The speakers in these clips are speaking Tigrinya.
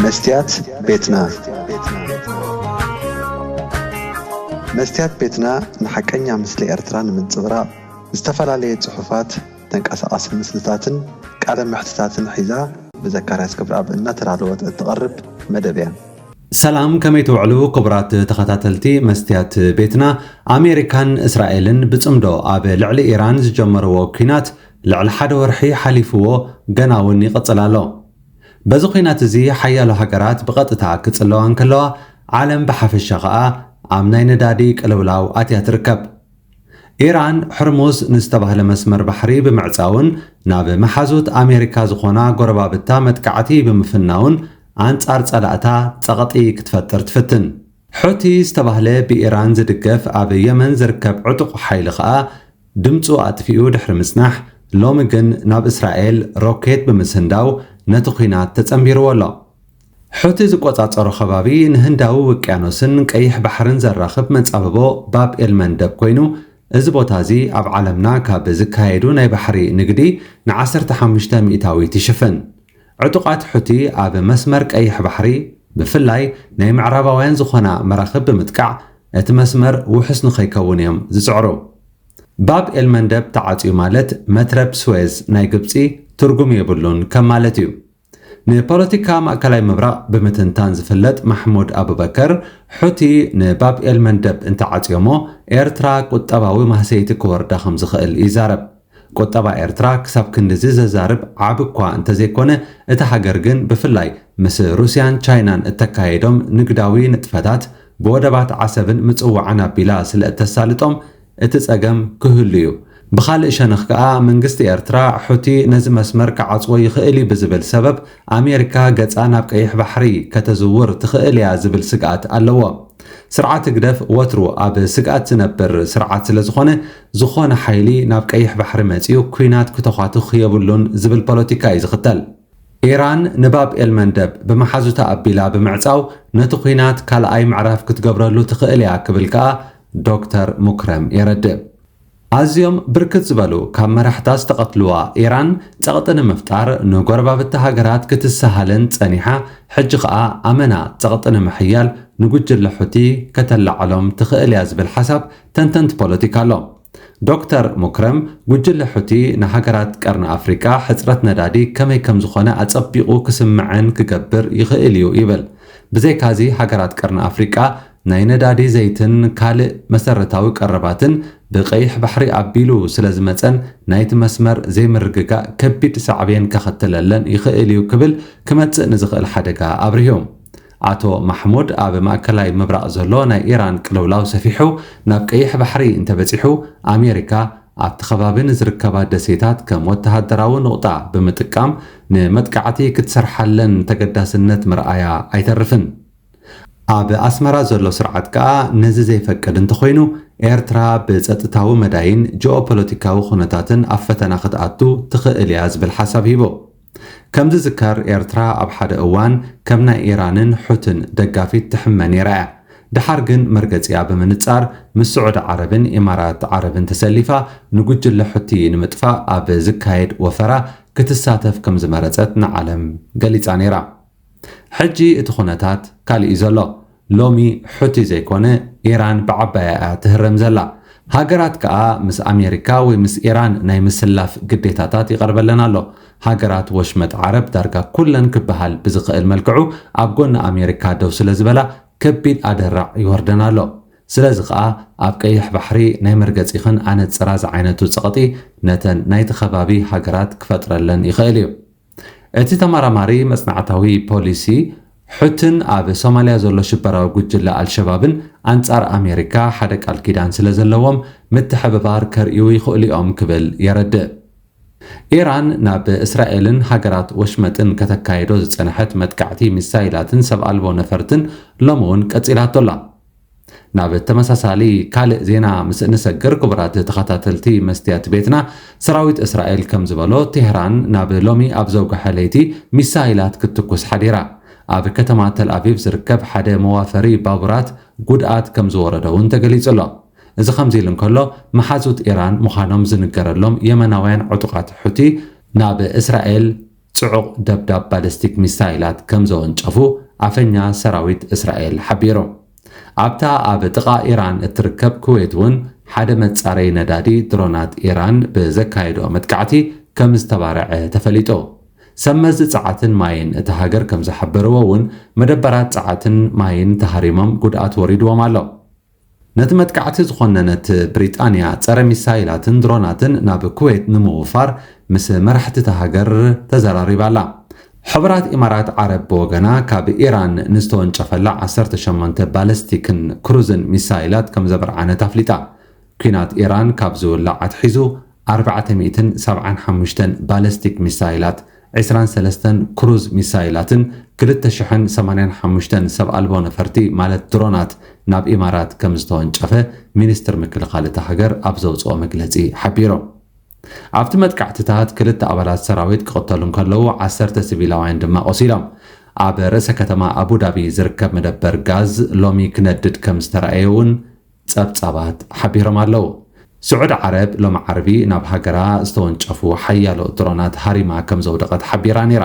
መስትያት ቤትና። መስትያት ቤትና ንሓቀኛ ምስሊ ኤርትራ ንምንጽብራቕ ዝተፈላለየ ጽሑፋት፣ ተንቀሳቓሲ ምስልታትን ቃለ መሕትታትን ሒዛ ብዘካርያስ ክብረኣብ እናተዳለወት እትቐርብ መደብ እያ። ሰላም፣ ከመይ ትውዕሉ ክቡራት ተኸታተልቲ መስትያት ቤትና? ኣሜሪካን እስራኤልን ብጽምዶ ኣብ ልዕሊ ኢራን ዝጀመርዎ ኲናት ልዕሊ ሓደ ወርሒ ሓሊፍዎ፣ ገና እውን ይቕጽል ኣሎ። በዚ ኲናት እዚ ሓያሎ ሃገራት ብቐጥታ ክጽለዋ እንከለዋ፣ ዓለም ብሓፈሻ ኸኣ ኣብ ናይ ነዳዲ ቅልውላው ኣትያ ትርከብ። ኢራን ሕርሙዝ ንዝተባህለ መስመር ባሕሪ ብምዕጻውን ናብ መሓዙት ኣሜሪካ ዝኾና ጎረባብታ መጥቃዕቲ ብምፍናውን ኣንጻር ጸላእታ ጸቕጢ ክትፈጥር ትፍትን። ሑቲ ዝተባህለ ብኢራን ዝድገፍ ኣብ የመን ዝርከብ ዕጡቕ ሓይሊ ኸኣ ድምጹ ኣጥፊኡ ድሕሪ ምጽናሕ፣ ሎሚ ግን ናብ እስራኤል ሮኬት ብምስንዳው ነቲ ኲናት ተጸንቢርዎ ኣሎ። ሑቲ ዝቆጻጸሮ ከባቢ ንህንዳዊ ውቅያኖስን ቀይሕ ባሕርን ዘራኽብ መጻብቦ ባብ ኤል መንደብ ኮይኑ፣ እዚ ቦታ እዚ ኣብ ዓለምና ካብ ዝካየዱ ናይ ባሕሪ ንግዲ ን15% ይሽፍን። ዕጡቓት ሑቲ ኣብ መስመር ቀይሕ ባሕሪ፣ ብፍላይ ናይ ምዕራባውያን ዝኾና መራኽብ ብምጥቃዕ፣ እቲ መስመር ውሑስ ንኸይከውን እዮም ዝጽዕሩ። ባብ ኤል መንደብ ተዓጽዩ ማለት መትረብ ስዌዝ ናይ ግብጺ ትርጉም የብሉን ከም ማለት እዩ። ንፖለቲካ ማእከላይ ምብራቕ ብምትንታን ዝፍለጥ ማሕሙድ ኣቡበከር፣ ሑቲ ንባብ ኤል መንደብ እንተዓጽዮሞ፣ ኤርትራ ቁጠባዊ ማህሰይቲ ክወርዳ ከም ዝኽእል ይዛረብ። ቁጠባ ኤርትራ ክሳብ ክንድዚ ዘዛርብ ዓቢ እኳ እንተዘይኮነ፣ እታ ሃገር ግን ብፍላይ ምስ ሩስያን ቻይናን እተካየዶም ንግዳዊ ንጥፈታት ብወደባት ዓሰብን ምጽዋዕን ኣቢላ ስለ እተሳልጦም፣ እቲ ጸገም ክህሉ እዩ። ብኻልእ ሸነኽ ከኣ፣ መንግስቲ ኤርትራ፣ ሑቲ ነዚ መስመር ክዓጽዎ ይኽእል እዩ ብዝብል ሰበብ፣ ኣሜሪካ ገጻ ናብ ቀይሕ ባሕሪ ከተዝውር ትኽእል እያ ዝብል ስግኣት ኣለዎ። ስርዓት ህግደፍ ወትሩ ኣብ ስግኣት ዝነብር ስርዓት ስለ ዝኾነ፣ ዝኾነ ሓይሊ ናብ ቀይሕ ባሕሪ መጺኡ ኲናት ክተዃትኽ የብሉን ዝብል ፖለቲካ እዩ ዝኽተል። ኢራን ንባብ ኤል መንደብ ብመሓዙታ ኣቢላ ብምዕጻው፣ ነቲ ኲናት ካልኣይ ምዕራፍ ክትገብረሉ ትኽእል እያ ክብል ከኣ ዶክተር ሙክረም የረድእ። ኣዝዮም ብርክት ዝበሉ ካብ መራሕታ ዝተቐትልዋ ኢራን፣ ጸቕጢ ንምፍጣር ንጎረባብቲ ሃገራት ክትሰሃለን ጸኒሓ፣ ሕጂ ኸኣ ኣመና ጸቕጢ ንምሕያል ንጉጅለ ሑቲ ከተላዕሎም ትኽእል እያ ዝብል ሓሳብ ተንተንቲ ፖለቲካ ኣሎ። ዶክተር ሙክረም፣ ጉጅለ ሑቲ ንሃገራት ቀርኒ ኣፍሪቃ ሕጽረት ነዳዲ ከመይ ከም ዝኾነ ኣጸቢቑ ክስምዐን ክገብር ይኽእል እዩ ይብል። ብዘይካዚ፣ ሃገራት ቀርኒ ኣፍሪቃ ናይ ነዳዲ ዘይትን ካልእ መሰረታዊ ቀረባትን ብቀይሕ ባሕሪ ኣቢሉ ስለ ዝመጸን፣ ናይቲ መስመር ዘይምርግጋእ ከቢድ ሳዕቤን ከኸትለለን ይኽእል እዩ ክብል ክመጽእ ንዝኽእል ሓደጋ ኣብሪሁ። ኣቶ ማሕሙድ፣ ኣብ ማእከላይ ምብራቕ ዘሎ ናይ ኢራን ቅልውላው ሰፊሑ ናብ ቀይሕ ባሕሪ እንተበጺሑ፣ ኣሜሪካ ኣብቲ ከባቢ ንዝርከባ ደሴታት ከም ወተሃደራዊ ኑቕጣ ብምጥቃም ንመጥቃዕቲ ክትሰርሓለን ተገዳስነት ምርኣያ ኣይተርፍን። ኣብ ኣስመራ ዘሎ ስርዓት ከኣ ነዚ ዘይፈቅድ እንተኾይኑ፣ ኤርትራ ብጸጥታዊ መዳይን ጂኦፖለቲካዊ ኩነታትን ኣብ ፈተና ክትኣቱ ትኽእል እያ ዝብል ሓሳብ ሂቡ። ከም ዝዝከር፣ ኤርትራ ኣብ ሓደ እዋን ከም ናይ ኢራንን ሑትን ደጋፊት ትሕመ ነይራ እያ። ደሓር ግን መርገጺኣ ብምንጻር ምስ ስዑዲ ዓረብን ኢማራት ዓረብን ተሰሊፋ ንጉጅለ ሑቲ ንምጥፋእ ኣብ ዝካየድ ወፈራ ክትሳተፍ ከም ዝመረጸት ንዓለም ገሊጻ ነይራ። ሕጂ እቲ ኩነታት ካልእ እዩ ዘሎ። ሎሚ ሑቲ ዘይኮነ ኢራን ብዓባያ እያ ትህረም ዘላ። ሃገራት ከኣ ምስ ኣሜሪካ ወይ ምስ ኢራን ናይ ምስላፍ ግዴታታት ይቐርበለን ኣሎ። ሃገራት ወሽመጥ ዓረብ ዳርጋ ኩለን ክበሃል ብዝኽእል መልክዑ ኣብ ጎኒ ኣሜሪካ ደው ስለ ዝበላ ከቢድ ኣደራዕ ይወርደን ኣሎ። ስለዚ ከኣ ኣብ ቀይሕ ባሕሪ ናይ መርገጺኽን ኣነጽራ ዝዓይነቱ ጸቕጢ ነተን ናይቲ ከባቢ ሃገራት ክፈጥረለን ይኽእል እዩ። እቲ ተመራማሪ መጽናዕታዊ ፖሊሲ፣ ሑትን ኣብ ሶማልያ ዘሎ ሽበራዊ ጉጅለ ኣልሸባብን ኣንጻር ኣሜሪካ ሓደ ቃል ኪዳን ስለ ዘለዎም፣ ምትሕብባር ከርእዩ ይኽእሉ እዮም ክብል የረድእ። ኢራን ናብ እስራኤልን ሃገራት ወሽመጥን ከተካይዶ ዝጸንሐት መጥቃዕቲ ሚሳይላትን ሰብ ኣልቦ ነፈርትን ሎሚ እውን ቀጺላቶ ኣላ። ናብ ተመሳሳሊ ካልእ ዜና ምስ እንሰግር፣ ክቡራት ተኸታተልቲ መስትያት ቤትና፣ ሰራዊት እስራኤል ከም ዝበሎ፣ ቴህራን ናብ ሎሚ ኣብ ዘውግሐ ለይቲ ሚሳይላት ክትትኩስ ሓዲራ። ኣብ ከተማ ተል ኣቪቭ ዝርከብ ሓደ መዋፈሪ ባቡራት ጉድኣት ከም ዝወረዶ እውን ተገሊጹ ኣሎ። እዚ ከምዚ ኢሉ እንከሎ፣ መሓዙት ኢራን ምዃኖም ዝንገረሎም የመናውያን ዕጡቓት ሑቲ ናብ እስራኤል ጽዑቕ ደብዳብ ባሊስቲክ ሚሳይላት ከም ዘወንጨፉ ኣፈኛ ሰራዊት እስራኤል ሓቢሩ። ኣብታ ኣብ ጥቓ ኢራን እትርከብ ኩዌት እውን ሓደ መጻረይ ነዳዲ ድሮናት ኢራን ብዘካየድኦ መጥቃዕቲ ከም ዝተባረዐ ተፈሊጡ። ሰብ መዚ ጸዓትን ማይን እታ ሃገር ከም ዝሓበርዎ እውን፣ መደበራት ጸዓትን ማይን ተሃሪሞም ጉድኣት ወሪድዎም ኣሎ። ነቲ መጥቃዕቲ ዝኾነነት ብሪጣንያ ጸረ ሚሳይላትን ድሮናትን ናብ ኩዌት ንምውፋር ምስ መራሕቲ እታ ሃገር ተዘራሪባ ኣላ። ሕቡራት ኢማራት ዓረብ ብወገና፣ ካብ ኢራን ንዝተወንጨፈላ ዓሰርተ ሸሞንተ ባለስቲክን ክሩዝን ሚሳይላት ከም ዘበርዓነት ኣፍሊጣ። ኲናት ኢራን ካብ ዝውላዕ ኣትሒዙ፣ ኣርባዕተ ሚእትን ሰብዓን ሓሙሽተን ባለስቲክ ሚሳይላት፣ ዕስራን ሰለስተን ክሩዝ ሚሳይላትን ክልተ ሽሕን ሰማንያን ሓሙሽተን ሰብ ኣልቦ ነፈርቲ፣ ማለት ድሮናት፣ ናብ ኢማራት ከም ዝተወንጨፈ ሚኒስትር ምክልኻል እታ ሃገር ኣብ ዘውፅኦ መግለፂ ሓቢሩ። ኣብቲ መጥቃዕትታት ክልተ ኣባላት ሰራዊት ክቕተሉ እንከለዉ፣ ዓሰርተ ሲቪላውያን ድማ ቆሲሎም። ኣብ ርእሰ ከተማ ኣቡዳቢ ዝርከብ መደበር ጋዝ ሎሚ ክነድድ ከም ዝተረኣየ እውን ጸብጻባት ሓቢሮም ኣለዉ። ስዑድ ዓረብ ሎሚ ዓርቢ ናብ ሃገራ ዝተወንጨፉ ሓያሎ ድሮናት ሃሪማ ከም ዘውደቐት ሓቢራ ነይራ።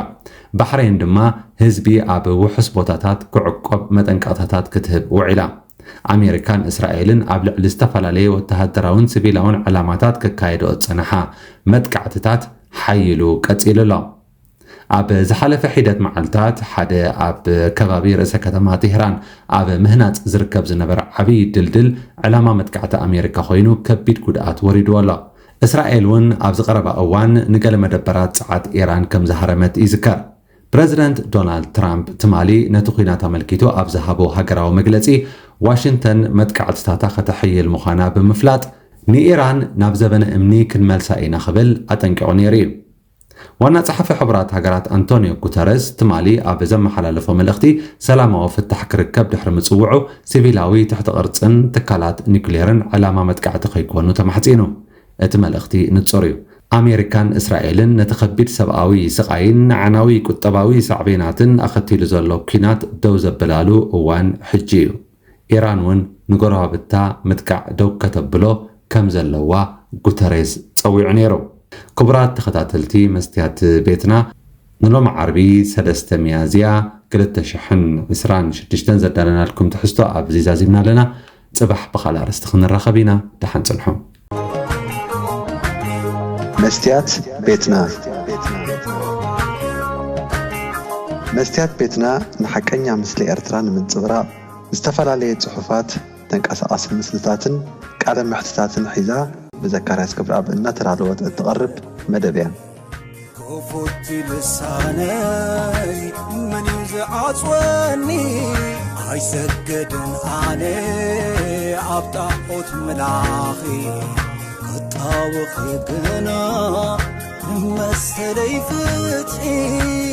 ባሕሬን ድማ ህዝቢ ኣብ ውሑስ ቦታታት ክዕቆብ መጠንቀቕታታት ክትህብ ውዒላ። ኣሜሪካን እስራኤልን ኣብ ልዕሊ ዝተፈላለየ ወተሃደራውን ሲቪላውን ዕላማታት ከካየድኦ ዝጸንሓ መጥቃዕትታት ሓይሉ ቀጺሉ ኣሎ። ኣብ ዝሓለፈ ሒደት መዓልታት፣ ሓደ ኣብ ከባቢ ርእሰ ከተማ ቴህራን ኣብ ምህናጽ ዝርከብ ዝነበረ ዓብዪ ድልድል ዕላማ መጥቃዕቲ ኣሜሪካ ኮይኑ፣ ከቢድ ጉድኣት ወሪድዎ ኣሎ። እስራኤል እውን ኣብዚ ቀረባ እዋን ንገለ መደበራት ጸዓት ኢራን ከም ዝሃረመት ይዝከር። ፕረዚደንት ዶናልድ ትራምፕ ትማሊ ነቲ ኲናት ኣመልኪቱ ኣብ ዝሃቦ ሃገራዊ መግለጺ፣ ዋሽንግተን መጥቃዕትታታ ከተሐይል ምዃና ብምፍላጥ፣ ንኢራን ናብ ዘበነ እምኒ ክንመልሳ ኢና ክብል ኣጠንቂቑ ነይሩ እዩ። ዋና ጸሓፊ ሕቡራት ሃገራት ኣንቶኒዮ ጉተረስ ትማሊ ኣብ ዘመሓላለፎ መልእኽቲ፣ ሰላማዊ ፍታሕ ክርከብ ድሕሪ ምጽውዑ፣ ሲቪላዊ ትሕቲ ቅርጽን ትካላት ኒውክሌርን ዕላማ መጥቃዕቲ ከይኮኑ ተማሕጺኑ። እቲ መልእኽቲ ንጹር እዩ። ኣሜሪካን እስራኤልን ነቲ ከቢድ ሰብኣዊ ስቓይን ኣዕናዊ ቁጠባዊ ሳዕቤናትን ኣኸቲሉ ዘሎ ኲናት ደው ዘብላሉ እዋን ሕጂ እዩ። ኢራን እውን ንጎረባብታ ምጥቃዕ ደው ከተብሎ ከም ዘለዋ ጉተሬዝ ጸዊዑ ነይሩ። ክቡራት ተኸታተልቲ መስትያት ቤትና፣ ንሎሚ ዓርቢ ሰለስተ ሚያዝያ ክልተ ሽሕን ዕስራን ሽዱሽተን ዘዳለናልኩም ትሕዝቶ ኣብዚ ዛዚምና ኣለና። ጽባሕ ብኻልእ ኣርእስቲ ክንራኸብ ኢና። ደሓን ጽንሑ። መስትያት ቤትና። መስትያት ቤትና ንሓቀኛ ምስሊ ኤርትራ ንምንጽብራቕ ዝተፈላለየ ጽሑፋት፣ ተንቀሳቓሲ ምስልታትን ቃለ መሕትታትን ሒዛ ብዘካርያስ ክብረኣብ እናተዳለወት እትቐርብ መደብ እያ። ክፉት ልሳነይ መን እዩ ዝዓጽወኒ? ኣይሰግድን ኣነ ኣብ ጣዖት ምላኺ፣ ክጣወኺ ግና ንመሰለይ ፍትሒ።